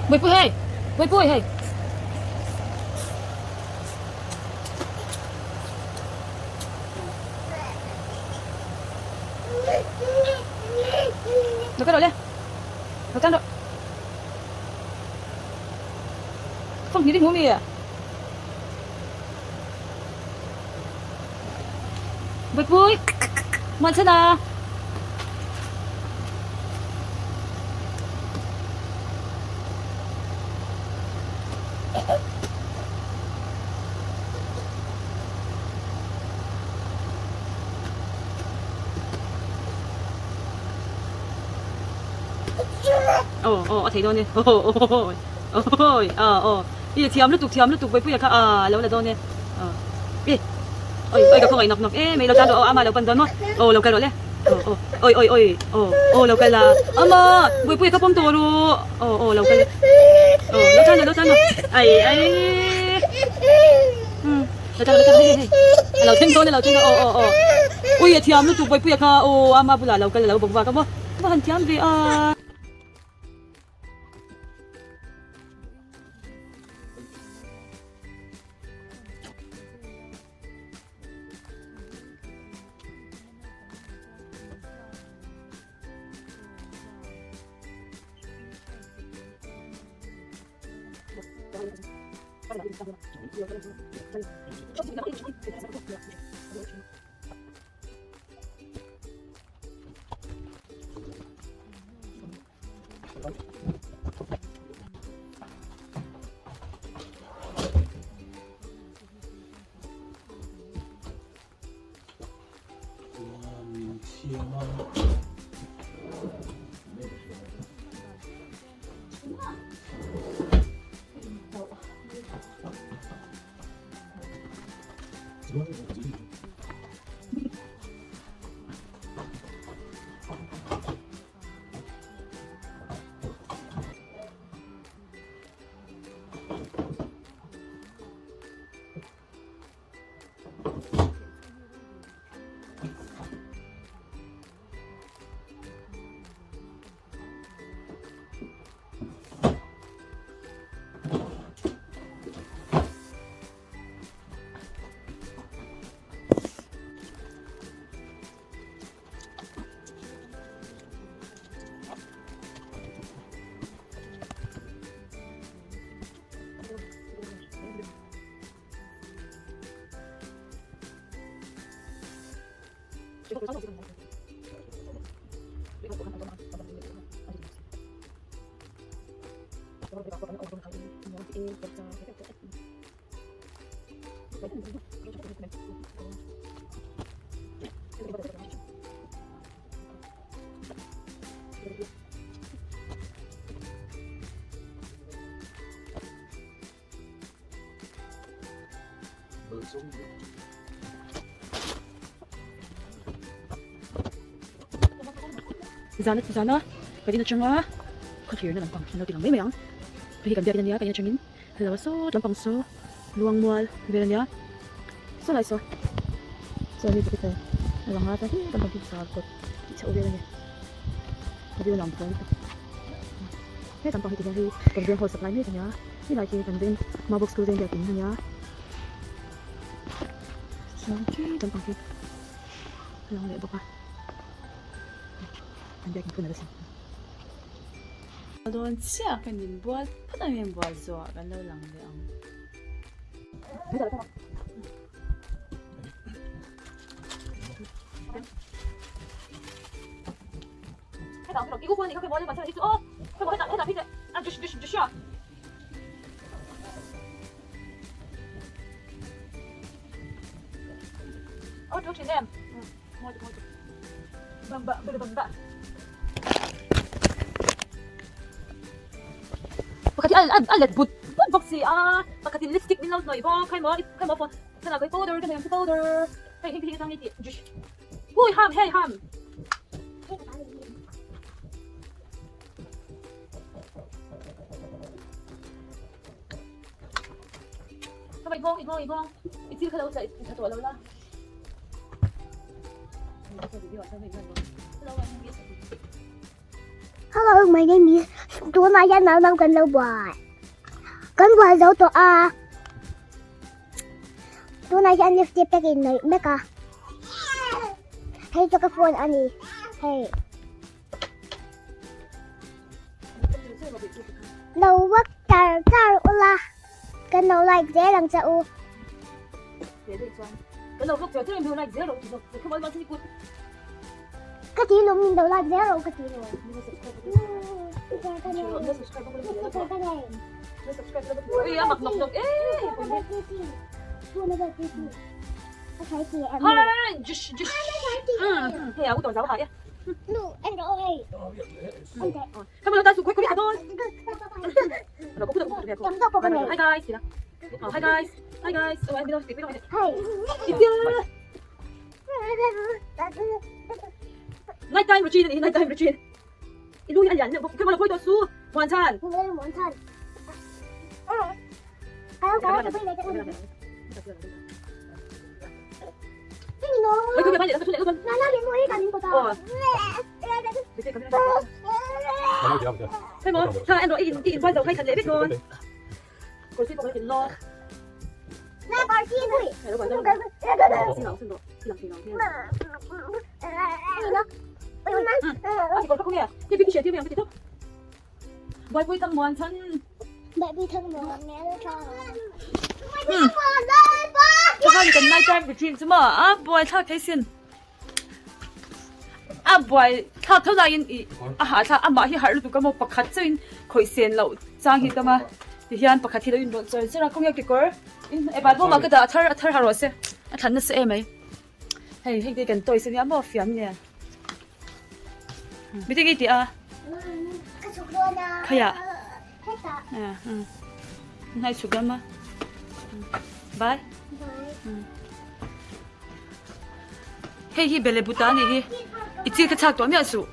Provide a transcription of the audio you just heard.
Bawihpui hei! Bawihpui hei! Lo kal rawh le. Lo tan rawh. Phong hnih hmu mi a. Bawihpui! Muanchhana! Aw aw a thei dawn e aw aw aw aw aw i thiam lutuk thiam lutuk Bawihpuia kha a lo la dawn e aw i oi oi ka khawngaih nawk nawk em mai lo tan rawh aw ama lo pan dawn maw aw lo kal rawh le aw aw oi oi oi aw aw lo kal la ama Bawihpuia kha pawm tawh rawh aw aw lo kal aw lo tan rawh lo tan rawh ai ai umm lo tan rawh lo tan rawh hei hei a lo thleng dawn a lo thleng dawn aw aw aw ui a thiam lutuk Bawihpuia kha aw ama bulah lo kal a lo bawk vak a maw va han thiam ve a. Zana chu zana kan in atanga khawthirna lampang an lo ti lang mai mai ang hei hi kan biak in ania kan in atangin helo a sawt lampang saw luang mual vel ania saw lai saw chuan hei capital a lang a chuan hi lampang hi sar kawt tih chhoh vel ani a view nuam tawh lutuk he lampang hi ti hian hei kan veng hall sak lai mek ania helai hi kan veng Maubawk school veng biak in ania chuan khi lampang hi a lang leh bawk a. An biak in phun a la sin. Dawn chiah kan inbual phawt ang inbual zawh ah kan lo lang leh ang. Pakhat hi a let but but bawk si a, pakhat in lipstick min lo hnawih bawk, khai maw khai maw phone thlalak hi powder ka nei ang chu powder hei hei hei atang hi tih hui ham hei ham. Ka vai nghawng i nghawng i nghawng i thil kha lo tla tha tawh lo la. Hello, my name is tunah hian mau mau kan lo buai. Kan buai zo tawh a. Tunah hian lipstick te ka inhnawih mek a. Hei chu ka phone a ni. Hei. Lo work char char ula. Kan lo like zel ang che u. Ka ti lung min lo like zel rawh ka ti lo. Hi guys, hi guys, hi guys. Night time routine ani night time routine. I lu hi a lian deuh bawk. Khawi khawi tawh su. Muan chhan. Hei maw, tha en rawh i in buai zo khai khat leh vek dawn. A buai thlak thei sin a buai thlak tho laiin ih a hahthlak amah hi harh lutuk a maw pakhat chauhin khawih sen loh chang hi tam a tihian pakhat hi lo inrawlh char char a kawng hian kekawr in e bal bawmah ka dah a thar a thar ha rawh se a thlan nasa em mai hei hei te kan toys ania maw fiam nen mi te nge tih a khaiah hnai chhuk lam a bye. Hei hi bele buta anih hi i chil kha chak tawh miah suh.